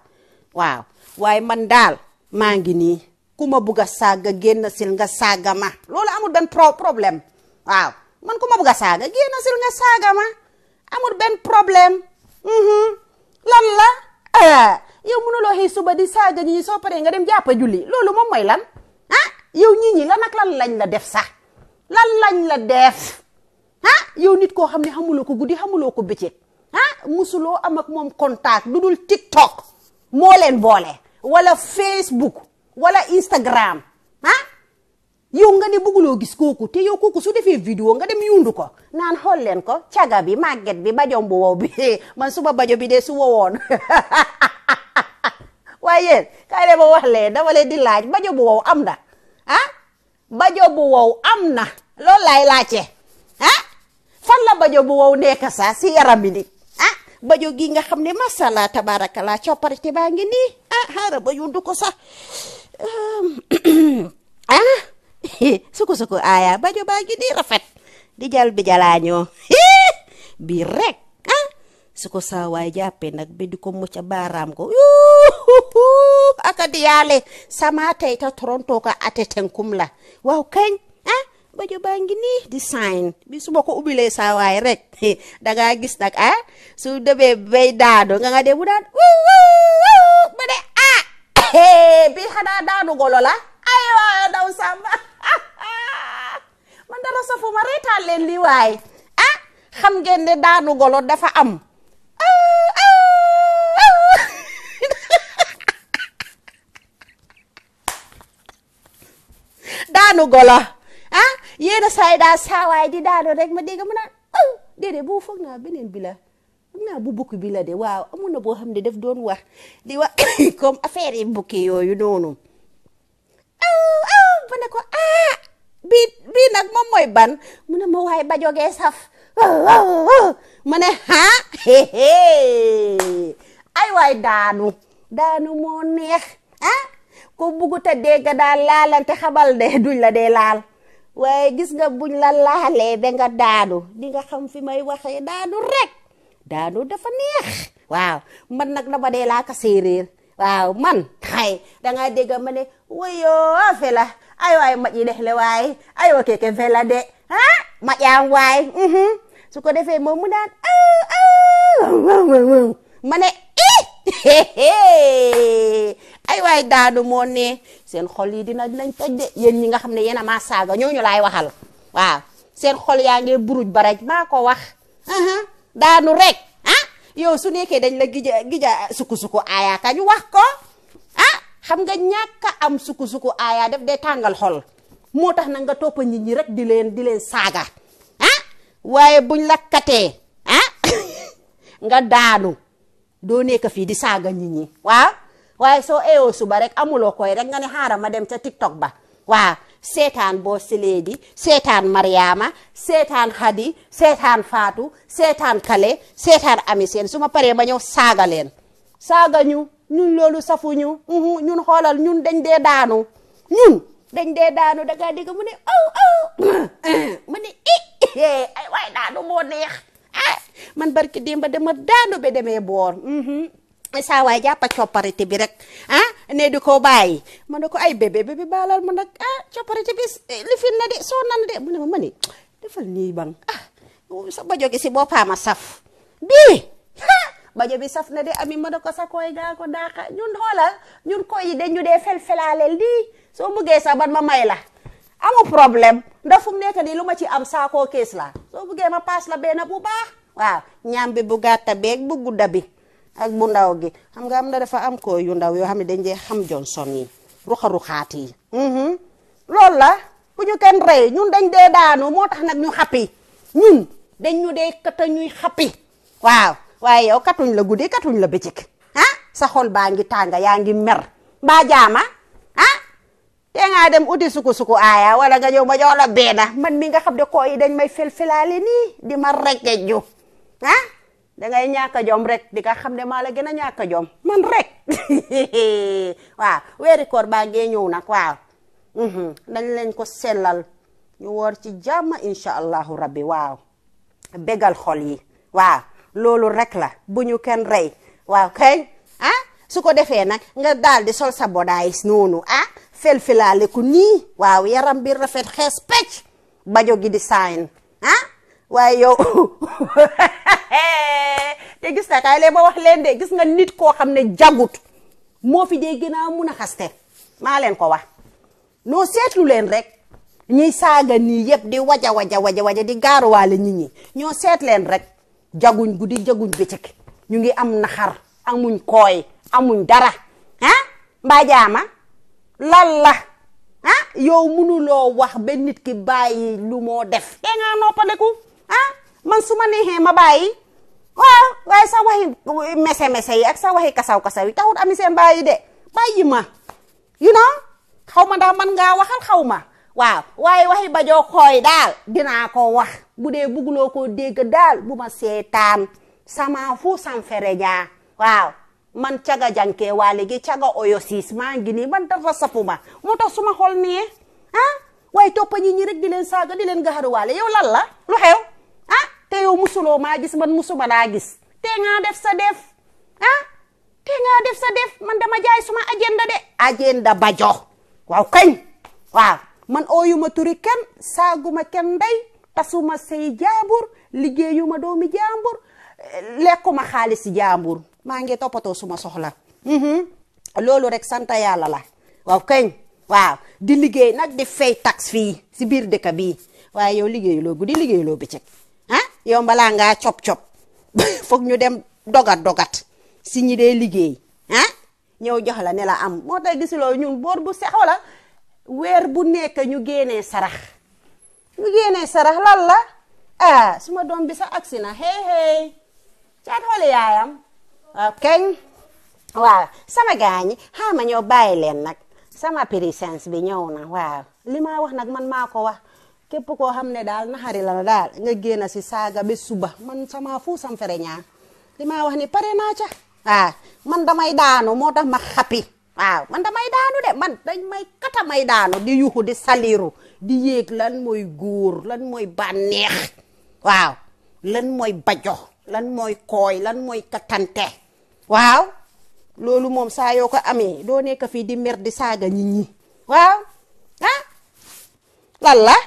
waaye man daal maa ngi nii ku ma bugg a saaga génn sil nga saaga ma loolu amul benn problème waaw man ku ma bugg a saaga génn sil nga saaga ma amul benn problème lan la yow mënuloo xëy suba di saaga ñi soo paree nga dem jàppa julli loolu moom mooy lan yow ñi lan ak lan lañ la def sax lan lañ la def yow nit koo xam ne xamuloo ko guddi xamuloo ko bëccëg musuloo am ak moom contact lu dul TikTok moo leen boole wala Facebook wala Instagram yow nga ne bëgguloo gis kooku te yow kooku su defee vidéo nga dem yundu ko naan xool leen ko caga bi màgget bi bajom bu wow bi man suba bajo bi de su wowoon waaye yéen kay de ma wax leen dama leen di laaj bajo bu wow am na bajo bu wow am na loolu laay laajte fan la bajo bu wow nekk sa si yaram bi nit bajo gi nga xam ne masala tabarakallah copparite baa ngi nii xaaral ba yundu ko sax suku aya bajo baa ngi nii rafet di jal bi jalaañoo bi rek suko sa waay jàppe nag bi di ko mucca baaraam ko aka di yaale sama tey ta toronto ka ate tenkum la waaw kañ bajo baa ngi nii di sign bi su ma ko ubbilee saa waay rek danga gis nag su demee bay daado nga de bu daan ba de bi xanaa daanu golo la aywa daw samba man dara safu ma reetaan leen li waay xam ngeen ne daanu golo dafa am daanu golo yéena saay daa saawaay di daanu rek ma dégg mu naan déedéet boo foog naa beneen bi la foog naa bu bukki bi la de waaw amoon na boo xam ne daf doon wax di wax comme affaire yi bukki yooyu noonu ba ne ko bii nag moom mooy ban mu ne ma waay ba jógee saf ma ne ay waay daanu moo neex ko buggut a dégg daal laalante xabal de duñ la dee laal waaye gis nga buñ la laalee ba nga daanu di nga xam fi may waxee daanu rek daanu dafa neex waaw man nag dama dee laa ka séeréer waaw man xay danga dégg ma ne wayoo fela ay waay ma yi le waay ay wa keke fela de ma yaam waay su ko defee moom mu daan ma ne ay waay daanu moo ne seen xol yi dinañ toj de yéen ñi nga xam ne yéen a maa saaga ñooñu laay waxal waaw seen xol yaa ngi buruj baraj maa ko wax daanu rek yow su nekkee dañ la gija suku aya ka ñu wax ko xam nga ñàkk am suku aya def day tàngal xol moo tax na nga toppa nit ñi rek di leen saaga waaye buñ la katee nga daanu doo nekk fii di saaga nit ñi waaw waaye soo eeyoo suba rek amuloo koy rek nga ne xaaral ma dem ca TikTok ba waaw seetaan boo sileedi seetaan Mariama seetaan Hadi seetaan Fatou seetaan Kale seetaan Ami Seen su ma paree ba ñëw saaga leen saaga ñun loolu safuñu ñun xoolal ñun dañ dee daanu danga dégg mu ne mu ne ay waay daanu moo neex man barki démb dama daanu ba demee boor saa waay jàppa copparité bi rek ne di ko bàyyi ma ne ko ay bébé baalal ma nag copparité bi lifin na de soo nan de mu ne ma ni defal nii bang sa bajo gi si boppaama saf bii bajo bi saf na de ami ma ne ko sa koy gaa ko daaka ñun xoolal ñun koy yi dañu dee fel-felaaleel lii soo bëggee sa ban ma may la amu problème ndax fu mu nekk nii lu ma ci am saakoo kees la soo bëggee ma paas la benn bu baax waaw ñaam bi bu gàtta beeg bu gudda bi ak bu ndaw gi xam nga am na dafa am ko yu ndaw yoo xam ne dañ dee xam Johnson yi ruxa-ruxaat yi loolu la bu ñu kenn rey ñun dañ dee daanu moo tax nag ñu xappi ñun dañ ñu dee kata ñuy xappi waaw waaye yow katuñ la guddi katuñ la bëccëg sa xol baa ngi tànga yaa ngi mer mbaa jaama te nga dem uti suku aaya wala nga ñëw ma jox la beena man mi nga xam ne koo yi dañ may fel-felaale nii di ma rekke ju dangay ñàkk jom rek di nga xam ne maa la gën a ñàkk jom man rek waaw weeri koor baa ngee ñëw nag waaw dañ leen ko sellal ñu woor ci jàmm insha allahu rabbi waaw bégal xol yi waaw loolu rek la bu ñu kenn rey waaw kay su ko defee nag nga daal di sol sa bodaayis noonu fel-felaale ku nii waaw yaram bi rafet xees pecc bajo gi di saayin waaye yow te gis na kaay lee ma wax leen de gis nga nit koo xam ne jagut moo fi dee gën a mun a xaste maa leen ko wax noo seetlu leen rek ñiy saaga nii yëpp di waja di gaaruwaale nit ñi ñoo seet leen rek jaguñ guddi jaguñ bëccëg ñu ngi am naxar amuñ kooy amuñ dara mbaa jaama lan la ah yow mënuloo wax ba nit ki bàyyi lu moo def te nga noppaleku ah man su ma neexee ma bàyyi waaw waaye sa waxi mese yi ak sa waxi kasaw yi taxut ami seen bàyyi de bàyyi ma you know xaw ma ndax man ngaa waxal xaw ma waaw waaye waxi bajoo xooy daal dinaa ko wax bu dee bugguloo koo dégg daal bu ma seetaan sama fu sam fere ñaa waaw man caga janke waale gi caga oyo siis maa ngi nii man dafa sapuma moo tax suma xol nee ah waaye toppa ñi rek di leen saaga di leen gaxaru waale yow lan la lu xew ah te yow musuloo maa gis man musuma laa gis te nga def sa def ah te nga def sa def man dama jaay suma agenda de agenda bajo waaw kañ waaw man ooyuma turi kenn saaguma kenn ndey tasuma sey jaambur liggéeyuma doomi jaambur lekkuma xaalis jaambur maa ngi toppatoo suma soxla loolu rek santa yàlla la waaw kañ waaw di liggéey nag di fay tax fii si biir dëkk bii waaye yow liggéeyuloo guddi liggéeyuloo bëccëg ah yow balaa ngaa cop foog ñu dem dogat si ñi dee liggéey ah ñëw jox la ne la am moo tax gisuloo ñun boor bu sex wala weer bu nekk ñu génnee sarax lan la ah suma doom bi sax agsi na hey caat xooli yaayam waaw keñ waaw sama gaañi xaama ñëw bàyyi leen nag sama présence bi ñëw na waaw li ma wax nag man maa ko wax képp koo xam ne daal naxari la daal nga génn si saaga ba suba man sama fu sam fere ñaa li ma wax ni pare naa ca waaw man damay daanu moo tax ma xappi waaw man damay daanu de man dañ may kata may daanu di yuxu di saliru di yéeg lan mooy góor lan mooy bànneex waaw lan mooy bajo lan mooy kooy lan mooy katante waaw loolu moom saa yoo ko amee doo nekk fii di mer di saaga nit ñi waaw ah lan la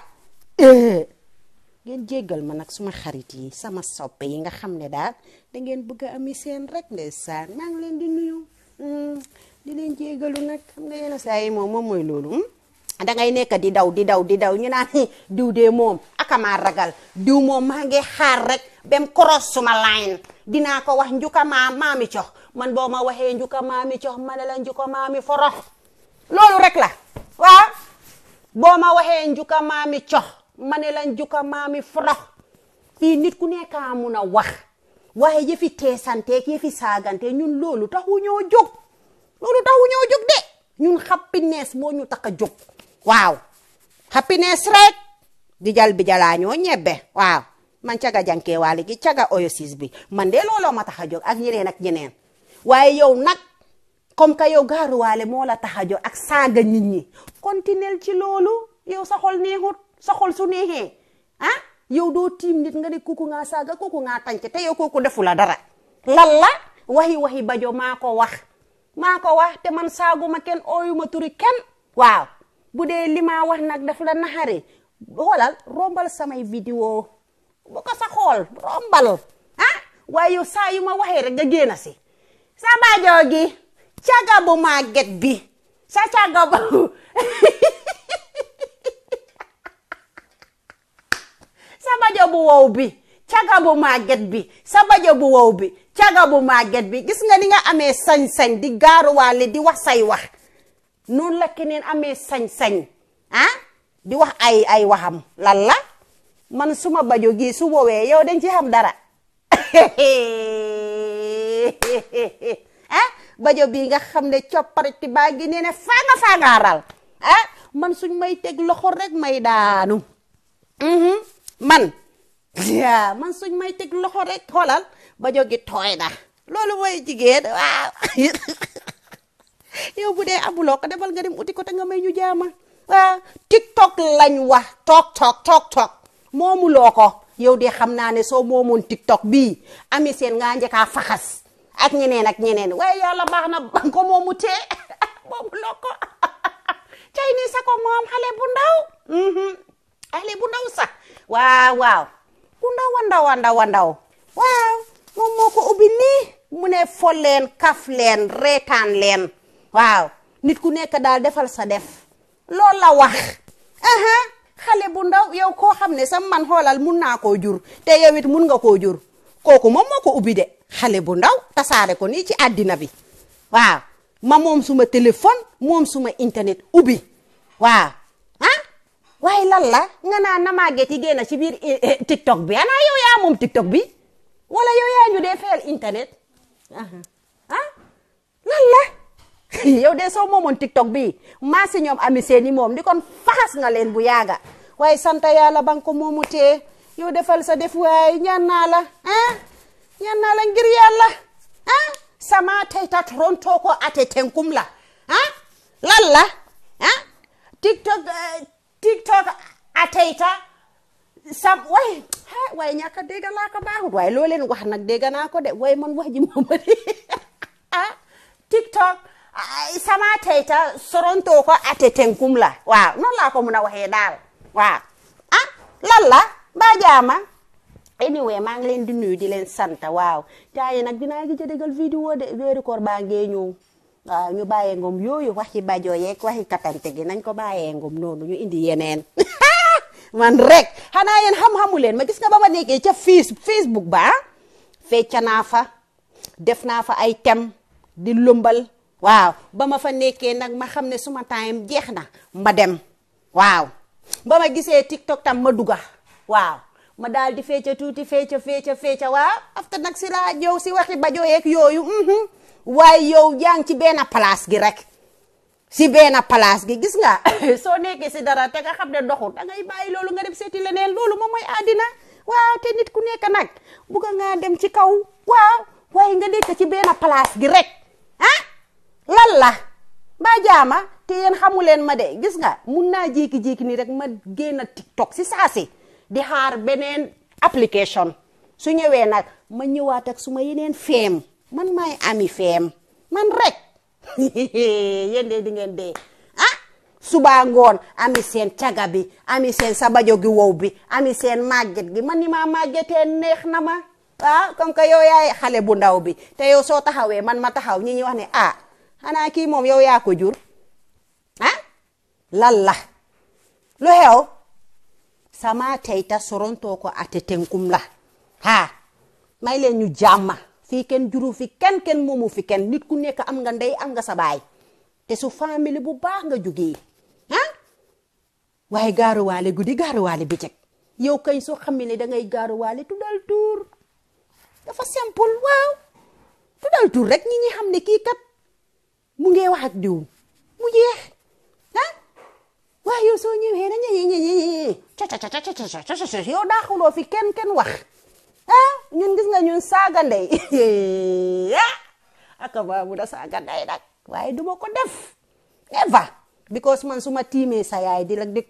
ngeen jéggal ma nag suma xarit yi sama soppe yi nga xam ne daal da ngeen bëgg a ami seen rek ndeysaan maa ngi leen di nuyu di leen jéggalu nag xam nga yenn saa yi moom mooy loolu dangay nekk di daw ñu naan diw dee moom akamaa ragal diw moom maa ngi xaar rek bem cross suma line dinaa ko wax njuka maami cox man boo ma waxee njuka maami cox ma ne la njuka maami forox loolu rek la waaw boo ma waxee njuka maami cox ma ne la njuka maami forox fii nit ku nekk mun a wax waaye yëfi teesanteeg yëfi saagante ñun loolu taxu ñoo jóg de ñun happiness moo ñu tax a jóg waaw happiness rek di jal bi jalaa ñoo ñebbe waaw man caga jankee waale gi caga oyosis bi man de looloo ma tax a jóg ak ñeneen waaye yow nag comme que yow gaaruwaale moo la tax a jóg ak saaga nit ñi continuel ci loolu yow sa xol neexut sa xol su neexee ah yow doo tiim nit nga ne kooku ngaa saaga kooku ngaa tànc te yow kooku defu la dara lan la waxi bajo maa ko wax te man saaguma kenn ooyuma turi kenn waaw bu dee li ma wax nag daf la naxare xoolal rombal samay vidéo bu ko sa xool rombal ah waaye yow saa yu ma waxee rek nga génn si sa bajo gi caga bu màgget bi sa caga bu sa bajo bu wow bi caga bu màgget bi sa bajo bu wow bi caga bu màgget bi gis nga ni nga amee sañ-sañ di gaaruwaale di wax say wax noonu la keneen amee sañ-sañ ah di wax ay waxam lan la man suma bajo gi su woowee yow dañ ci xam dara ah bajo bii nga xam ne coppariti baa ngi nee ne faangaaral ah man suñ may teg loxo rek may daanu man suñ may teg loxo rek xoolal bajo gi tooy na loolu mooy jigéen waaw yow bu dee abuloo ko demal nga dem uti ko te nga may ñu jaama waaw TikTok lañ wax toog moomuloo ko yow de xam naa ne soo moomoon TikTok bii ami seen nga njëkkaa faxas ak ñeneen waaye yàlla baax na ko moomu tee moomuloo ko cay ni sa ko moom xale bu ndaw sax waaw bu ndaw waaw moom moo ko ubbi nii mu ne fol leen kaf leen reetaan leen waaw nit ku nekk daal defal sa def loolu la wax xale bu ndaw yow koo xam ne sa man xoolal mun naa koo jur te yow it mun nga koo jur kooku moom moo ko ubbi de xale bu ndaw tasaare ko nii ci àddina bi waaw ma moom suma téléphone moom suma internet ubbi waaw ah waaye lan la nga naan na màgget yi génn ci biir TikTok bi ana yow yaa moom TikTok bi wala yow yaa ñu dee fayal internet ah lan la yow de soo moomoon TikTok bi maa si ñoom ami seeni moom di kon faxas nga leen bu yaaga waaye sant yàlla ba nga ko moomu tee yow defal sa def waaye ñaan naa la ñaan naa la ngir yàlla sama teyta Toronto ko ate tenkum la lan la TikTok ateyta sam waaye ñàkk a dégg laa ko baaxut waaye loo leen wax nag dégg naa ko de waaye man wax ji moom TikTok sama teyta Toronto ko ate tenkum la waaw noonu laa ko mun a waxee daal waaw lan la ba jaama anyway maa ngi leen di nuyu di leen sant waaw taaye nag dinaa gi jëdegal vidéo de weeru koor baa ngee ñëw waaw ñu bàyyee ngom yooyu waxi bajo yeeg waxi katante gi nañ ko bàyyee ngom noonu ñu indi yeneen man rek xanaa yéen xam-xamu leen ma gis nga ba ma nekkee ca Facebook ba fecca naa fa def naa fa ay tem di lumbal waaw ba ma fa nekkee nag ma xam ne suma time jeex na ma dem waaw ba ma gisee TikTok tam ma duga waaw ma daal di fecca tuuti fecca waaw after nag si laa ñëw si waxi bajo yeeg yooyu waaye yow yaa ngi ci benn place gi rek si benn place gi gis nga soo nekkee si dara te nga xam ne doxul da ngay bàyyi loolu nga dem seeti leneen loolu moom mooy àddina waaw te nit ku nekk nag bugga ngaa dem ci kaw waaw waaye nga nekk ci benn place gi rek lan la ba jaama te yéen xamu leen ma de gis nga mun naa jékki-jékki ni rek ma génn TikTok si saasi di xaar beneen application su ñëwee nag ma ñëwaat ak suma yeneen feem man maay ami feem man rek yéen de di ngeen dee suba ngoon ami seen caga bi ami seen sabajo gi wow bi ami seen màgget gi man ni maa màggetee neex na ma comme que yow yaay xale bu ndaw bi te yow soo taxawee man ma taxaw ñi wax ne xanaa kii moom yow yaa ko jur lan la lu xew sama teyta Toronto ko ate tenkum la may leen ñu jàmma fii kenn juru fi kenn moomu fi kenn nit ku nekk am nga ndey am nga sa baay te su famille bu baax nga jógee waaye gaaruwaale guddi gaaruwaale bëccëg yow kay soo xam ne dangay gaaruwaale tuddal tuur dafa simple waaw tuddal tuur rek ñi xam ne kii kat mu ngi wax ak diw mu jeex waaye yow soo ñëwee na yow daaxuloo fi kenn wax ñun gis nga ñun saaga ndey aka ba mu da saaga ndey nag waaye duma ko def ever because man suma tiimee sa yaay di la di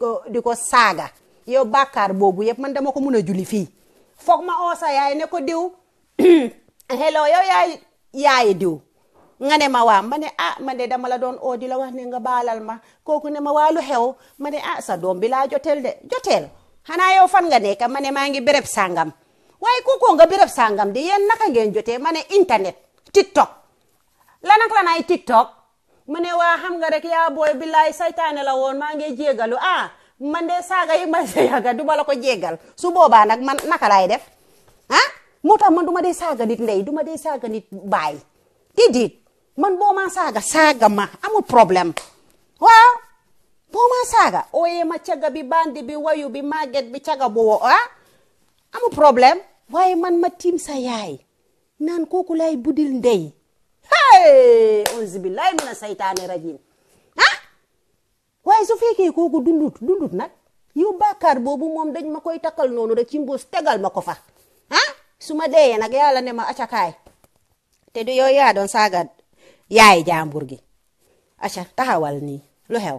ko saaga yow bàkkaar boobu yëpp man dama ko mun a juli fii foog ma oo sa yaay ne ko diw hello yow yaay diw nga ne ma waa ma ne man de dama la doon oo di la wax ne nga baalal ma kooku ne ma waa lu xew ma ne sa doom bi laa joteel de joteel xanaa yow fan nga nekk ma ne maa ngi béréb sàngam waaye kooku nga béréb sàngam di yéen naka ngeen jotee ma ne internet TikTok lanay TikTok ma ne waa xam nga rek yaa booy billaay saytaane la woon maa ngi jégalu man de saaga yi ma saaga duma la ko jégal su boobaa nag man naka laay def moo tax man duma dee saaga nit ndey duma dee saaga nit baay déedéet man boo ma saaga ma amul problème waaw boo ma saaga ooyee ma caga bi bandi bi wayu bi màgget bi caga boo amul problème waaye man ma tiim sa yaay naan kooku lay budil ndey auzu billahi mina saytaane rajim waaye su fekkee kooku dundut nag yow bàkkaar boobu moom dañ ma koy takkal noonu rek ci mbuus tegal ma ko fa su ma deeyee nag yàlla ne ma acakaay te du yow yaa doon saaga yaay jàmbur gi aca taxawal nii lu xew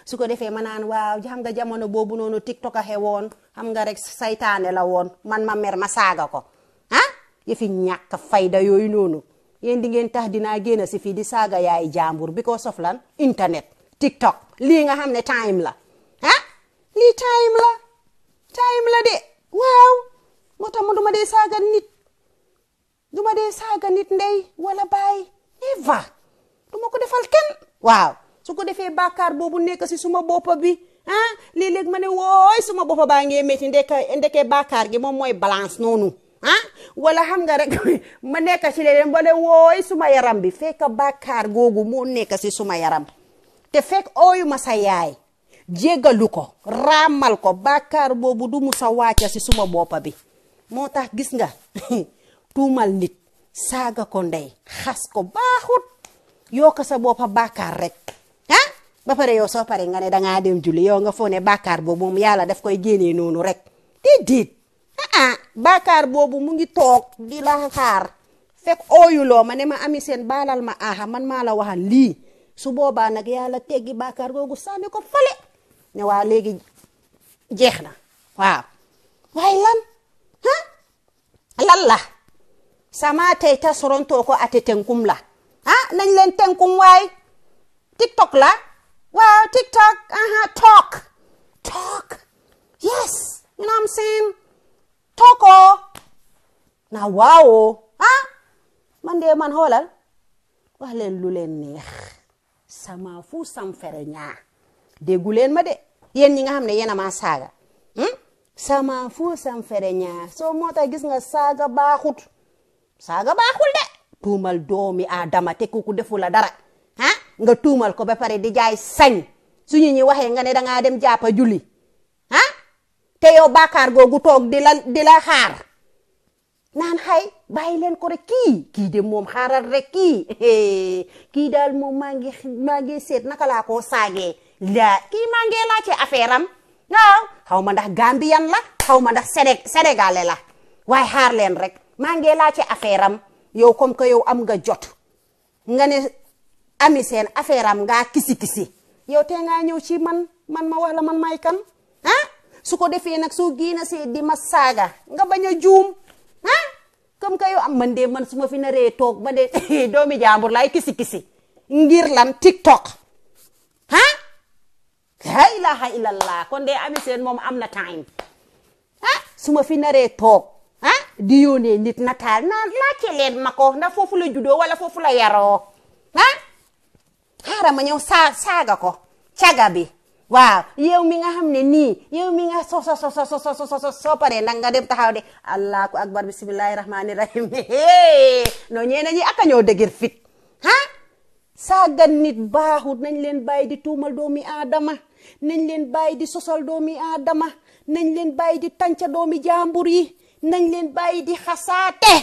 su ko defee ma naan waaw xam nga jamono boobu noonu TikTok a xewoon xam nga rek saytaane la woon man ma mer ma saaga ko yëfi ñàkk fayda yooyu noonu yéen di ngeen tax dinaa génn si fii di saaga yaay jàmbur because of lan internet TikTok lii nga xam ne time la lii time la de waaw moo tax ma duma dee saaga nit ndey wala baay never duma ko defal kenn waaw su ko defee bàkkaar boobu nekk si suma boppa bi léeg-léeg ma ne wooy suma boppa baa ngee métti ndeke bàkkaar gi moom mooy balance noonu wala xam nga rek ma nekk ci leneen ba ne wooy suma yaram bi fekk bàkkaar googu moo nekk si suma yaram te fekk ooyu ma sa yaay jéggalu ko raamal ko bàkkaar boobu du musa wàcca si suma boppa bi moo tax gis nga tuumal nit saaga ko ndey xas ko baaxut yoo ko sa boppa bàkkaar rek ba pare yow soo pare nga ne dangaa dem julli yow nga foo ne bàkkaar boobu moom yàlla daf koy génnee noonu rek déedéet bàkkaar boobu mu ngi toog di la xaar fekk ooyuloo ma ne ma Ami Seen baalal ma aha man maa la waxal lii su boobaa nag yàlla teggi bàkkaar googu sànni ko fale ne waa léegi jeex na waaw waaye lan lan la sama tey ta sorontoo ko ate tenkum la nañ leen tenkum waay TikTok la waaw TikTok talk yes you know what I'm saying toko na waaw man de man xoolal wax leen lu leen neex sama fu sam fere ñaa déggu leen ma de yéen ñi nga xam ne yéen a ma saaga sama fu sam fere ñaa soo moo tax gis nga saaga baaxul de tuumal doomi Aadama te ku defu la dara nga tuumal ko ba pare di jaay sañ suñu ñi waxee nga ne dangaa dem jàppa julli te yow bàkkaar googu toog di la xaar naan xay bàyyi leen ko rek kii de moom xaaral rek kii daal moom maa ngi seet naka laa koo saagee kii maa ngi laajte affaire am waaw xaw ma ndax Gambian la xaw ma ndax Sénégalais la waaye xaar leen rek maa ngi laajte affaire am yow comme que yow am nga jot nga ne Ami Seen affaire am ngaa kisi yow te ngaa ñëw ci man ma wax la man may kan su ko defee nag soo génn see di ma saaga nga bañ a juum comme que yow am man de man su ma fi naree toog ba de doomi jàmbur laay kisi ngir lan TikTok la ilaha illallah kon de Ami Seen moom am na time su ma fi naree toog di yónnee nit nataal naan laajte leen ma ko ndax foofu la juddoo wala foofu la yaroo xaaral ma ñëw saaga ko caga bi waaw yow mi nga xam ne nii yow mi nga soo paree nag nga dem taxaw de allahu akbar bismillahi rahmani rahim no ñeena ñi aka ñoo dëgër fit saaga nit baaxut nañ leen bàyyi di tuumal doomi Aadama nañ leen bàyyi di sosal doomi Aadama nañ leen bàyyi di tànca doomi jàmbur yi nañ leen bàyyi di xasaate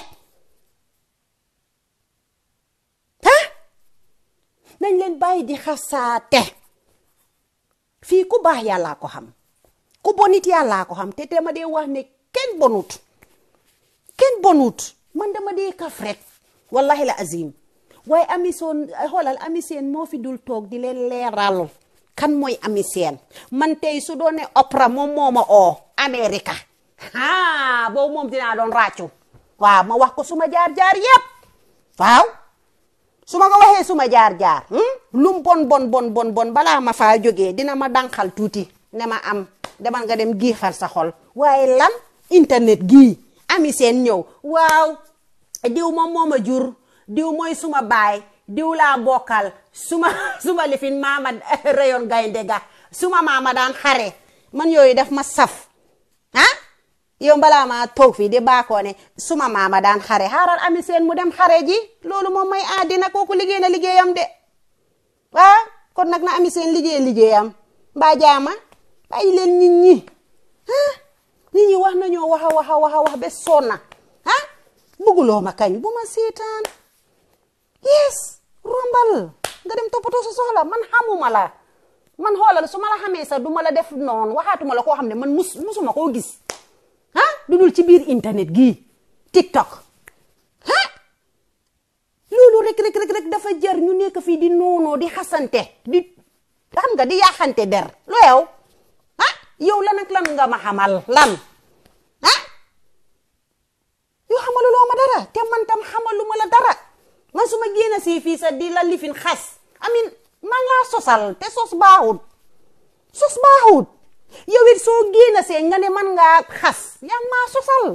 nañ leen bàyyi di xasaate fii ku baax yàllaa ko xam ku bonit yàllaa ko xam te ma dee wax ne kenn bonut man dama dee kaf rek wallahi la azim waaye Ami Seen moo fi dul toog di leen leeral kan mooy Ami Seen man tey su doon ne Oprah moom moo ma oo Amerika boobu moom dinaa doon ràccu waaw ma wax ko suma jaar-jaar yépp waaw su ma ko waxee suma jaar-jaar lum bon balaa ma faa jógee dina ma dànqal tuuti ne ma am demal nga dem giixal sa xol waaye lan internet gii Ami Seen ñëw waaw diw moom moo ma jur diw mooy suma baay diw laa bokkal suma lifin maama reyoon gaynde ga suma maama daan xare man yooyu def ma saf yow balaa ma toog fii di baakoo ne suma maama daan xare xaaral Ami Seen mu dem xare ji loolu moom may àddina kooku liggéey na liggéeyam de waaw kon nag na Ami Seen liggéeyam mbaa jaama bàyyi leen nit ñi wax nañoo wax ba sonna bugguloo ma kañ bu ma seetaan yes rombal nga dem toppatoo sa soxla man xamuma la man xoolal su ma la xamee sax du ma la def noonu waxaatuma la koo xam ne man musuma koo gis du dul ci biir internet gii TikTok loolu rek dafa jar ñu nekk fii di noonoo di xasante di xam nga di yaaxante der lu yow lan ak lan nga ma xamal lan yow xamaluloo ma dara te man tam xamaluma la dara man su ma génn si fii sa di la lifin xas amin maa ngi laa sosal te sos baaxut yow it soo génn see nga ne man ngaa xas yaa ngi maa sosal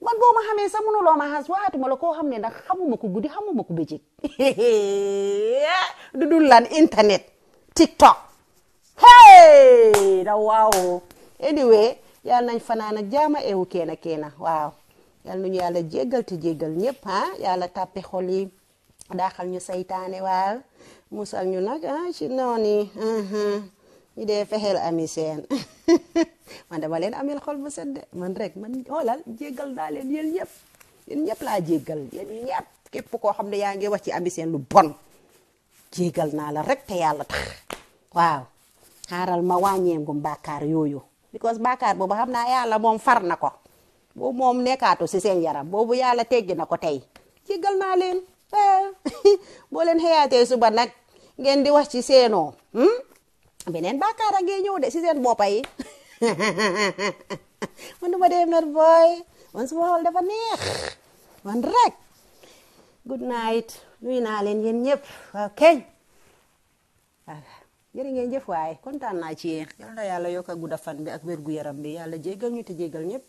man boo ma xamee sax mënuloo ma xas waxatuma la koo xam ne ndax xamuma ko guddi xamuma ko bëccëg du dul lan internet TikTok da waaw anyway yàlla nañ fanaan ak jaama ewu keena waaw yàlla nañu yàlla jéggal te jéggal ñëpp yàlla tàppe xol yi daaxal ñu saytaane waaw musal ñu nag ci noonu ñu dee fexeel ami seen man dama leen amel xol bu sedd man rek man xoolal jéggal naa leen yéen ñëpp laa jéggal yéen ñëpp képp koo xam ne yaa ngi wax ci ami seen lu bon jéggal naa la rek te yàlla tax waaw xaaral ma wàññeengum bàkkaar yooyu because bàkkaar boobu xam naa yàlla moom far na ko boobu moom nekkaatu si seen yaram boobu yàlla teggi na ko tey jéggal naa leen boo leen xëyaatee suba nag ngeen di wax ci seenoo beneen bàkkaar a ngee ñëw de si seen boppa yi man duma dee mer boy man suma xol dafa neex man rek good night nuyu naa leen yéen ñëpp ok jërë ngeen jëf waay kontaan naa ci yéen yal na yàlla yokk a gudda fan bi ak wér gu yaram bi yàlla jéggal ñu te jéggal ñëpp